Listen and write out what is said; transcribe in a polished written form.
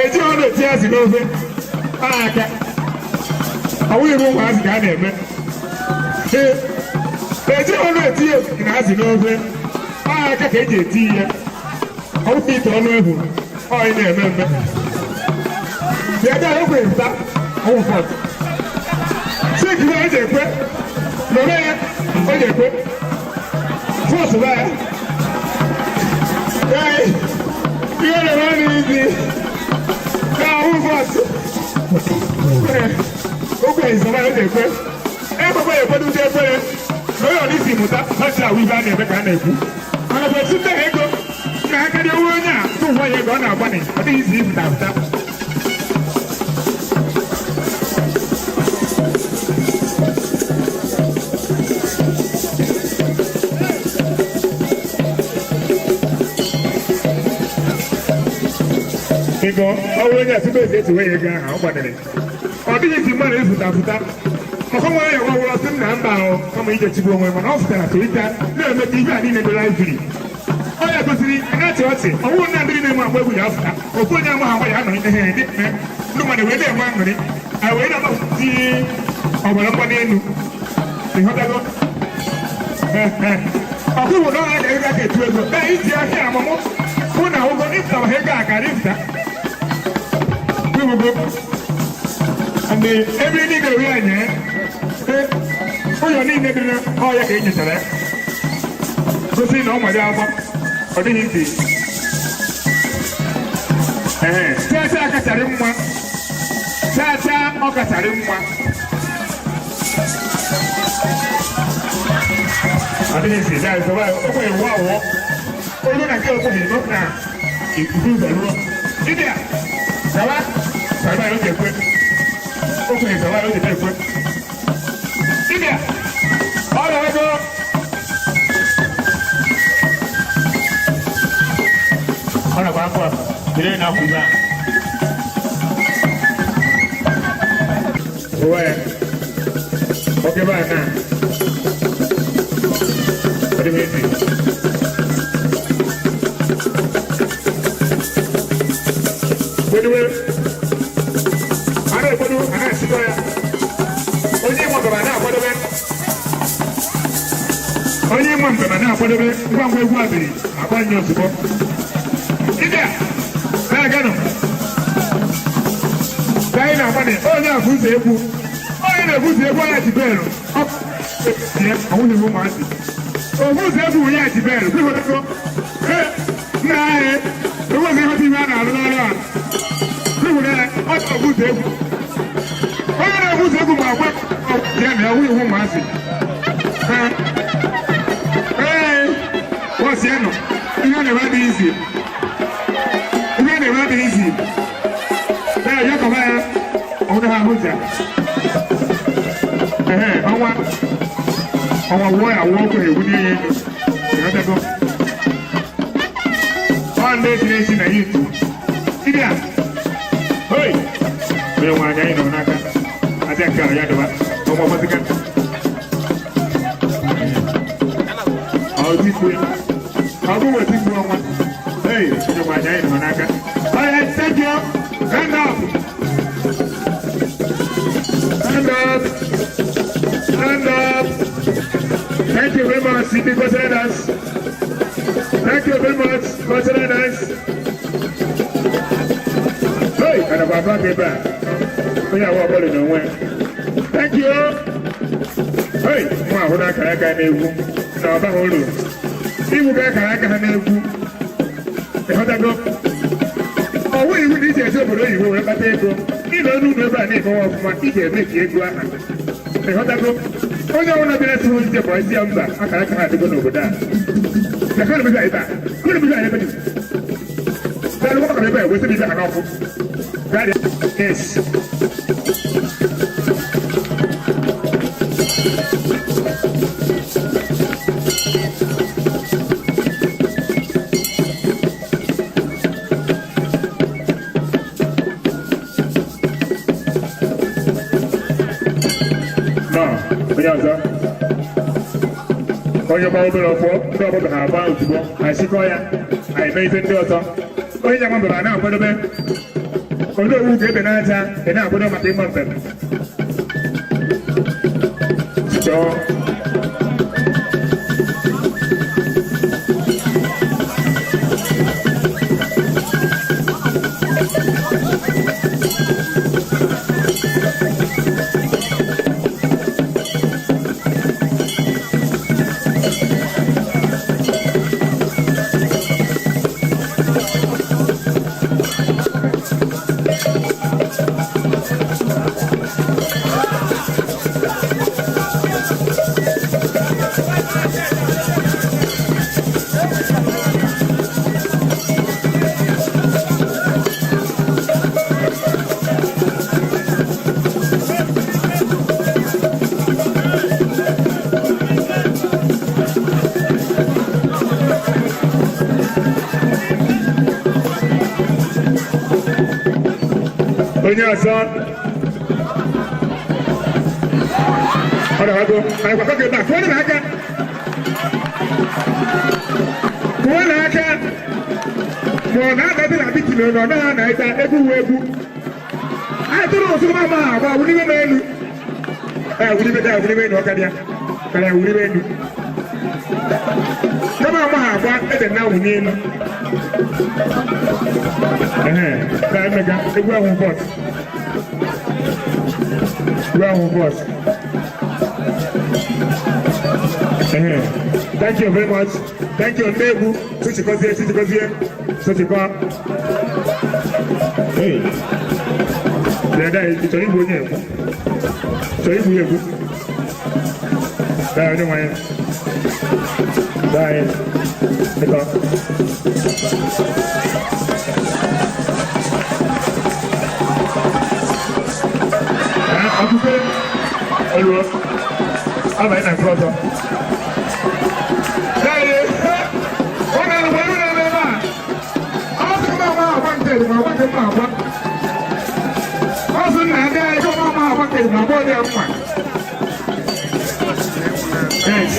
Eji ọnụ eti azụ n'ofe aka. Ọ bụghị ebe ụmụazị ka a na-eme. Ee, eji ọnụ eti na azụ n'ofe aka ka eji eti ya. Ọ bụghị ite ọnụ ehu ọ ị na-eme eme. Bịa bịa o kwere pụta ọwụ fọt. Sik na o ji ekwe nọrọ ya o ji ekwe fọt ba ya. Ee, ihe na-eme n'izi na ọwụ fọt. Okwu ịzọba ya o ji ekwe. Ekwekwe ya ekwedu ndị ekwere na onye ọdịsi mụta ha si awụ ibe a na-eme ka a na-ekwu. Mana bụ esi ndị ego na aka dị owu onye a tụ ụwa ya ego ọ na-agbanị ọ dịghị izi ịpụta apụta. Ego ọwụ onye a tupu esi esi wee ego ahụ ọ gbanịrị. Ọ dịghị isi mmadụ ịfụta apụta. Ọkọ nwere ya gwawụrọ sị m na mba ahụ kama ije chigbu onwe mana ọ fụtara tolite na-eme ka ihe a niile dị lively. Ọ ya gosiri na-achị ọchị ọwụ na ndị na-eme agba egwu ya afụta ofu onye amaghị agba ya anọ ihe dị mme ndị mmadụ wee na-enwe aṅụrị a wee na-agbapụta ọbara mgbali elu. Ịghọtago? Ọkụ bụ na ọ ga ego aka etu ego ee iji ahịa amụmụ hụ na ụgwọ ịfụtara ha ego a karịa ịfụta. Ịhụgo? Ndị ebe niile wee nye ụlọ niile dị n'ọhịa ka e nyechara ya gosi na ọ nwere agba ọ dịghị ntị. Ee, chacha kachara mma, chacha ọ kachara mma. Ọ dịghị ntị ya zọba okwe iwu awọ olu na nke okweghị nọ na ikuku ụzọ ruo dibịa gawa sọrọ ya oge ekwe okweghị zọba ya oge ekwe dibịa ọ na-ego ọ nakwa afọ a jiri na akwụ ibe a ụwa ya oke ebe a na ọ dịghị ntị. Kweduwe a na-ekwedu a na-achịkọ ya onye ịma mbem a na-akwadobe onye ịma mbem a na-akwadobe ngwa ngwa egwu abiri agbanye ozugbo dibịa na-aganụ ka anyị na-agbanị onye a bụ ụzọ egwu onye na-ebu ụzọ egwu onye jibelu ọwụghị ụmụazị obu ụzọ egwu onye jibelu kwihụtago nna anyị enweghị ịghọta ihe a na-arụ n'ọrụ a kwihụrụ ya ọ na-ebu ụzọ egwu onye na-ebu ụzọ egwu ma agwa ya na ọwụghị ụmụazị. Ee, bọsị ya nọ ihe na-eme adịghị izi ihe na-eme adịghị izi. Ee, ya kọba ya ọhụrụ ha ahụza. Ee, ọnwa ọnwa wụọ ya wụọ okwe ewu n'ihe elu. Ịghọtago? Ọ ndị etiri esi na yutu dibịa hoi onye nwe anya anyị nọ n'aka aja nke a ya dọba ọnwa gbazika ọ tikwu ọ bụ weta ikwu ọnwa. Hey, onye nwe anya anyị nọ n'aka. All right, thank you. Hand up. Hand up. Hand up. Thank you very much, City Cultural Dance. Thank you very much, Cultural Dance. Hey, ana m agba gị ebe a. Onye awa ọbụla n'onwe. Thank you. Hey, nwa ahụ na-akara aka n'egwu na ọba ha uru. Igwu ga-akara aka ha n'egwu. Ịghọtago? Ọ nweghị iwu na iji eje obodo oyibo wee kpata ego. Ịnọ n'ụlọ ebe a na-emewe ọfụma, ị ga-eme ka ego aha. Ịghọtago? Onye ọbụla bịara sị ije bụ isi ya mba akara aka ha adịgo n'obodo a. Na kọrọ ebe a kọrọ ebe a ebe dị. Bịa lụkwa ebe a weta ibe ha n'ọkụ. Yes. Nọ, onye ọzọ. Onye gba obere ọfọ, ndị ọbụla ha agba ozugbo, ha chịkọ ya, ha eme ife ndị ọzọ. Onye ji ama mbem a na-akwadobe. Onowu ga-ebe n'aja, ị na-akwado maka ịma mbem. Chọọ. Onye ọzọ ọ na-agụ anyị kwakọ gị ebe a. Kụọ n'aka, kụọ n'aka. Ma ọ na-adabi na bitin na ọ naghị ana ịta egwu uwe egwu anyị tụrụ ụsụ ma ma agba wulime m elu. Ee, wulime da, wulime elu. Ọkarịa karịa, wulime elu. Kama ama ha agba ede na wunye elu. Ehe, na emega egwu ahụ bọs, egwu ahụ bọs. Ehe, thank you very much, thank you. Ndị egwu, tụchikọzie, tụchikọzie, tụchikọ. Hey, dada, ị chọrọ igbu onye egwu? Chọrọ igbu ya egwu? Daa, onye nwanyị, daa anyị ịtọ. Akwụkwọ oluo abalị na nke ọzọ. Ee, ọ na-alụ ọrụ na-eme ebe a. Ọ sị m agba agba nke ma agba nke mma agba. Ọ sị na ndị anyị kọ́ ma agba nke ma agba ọdị mma. Yes.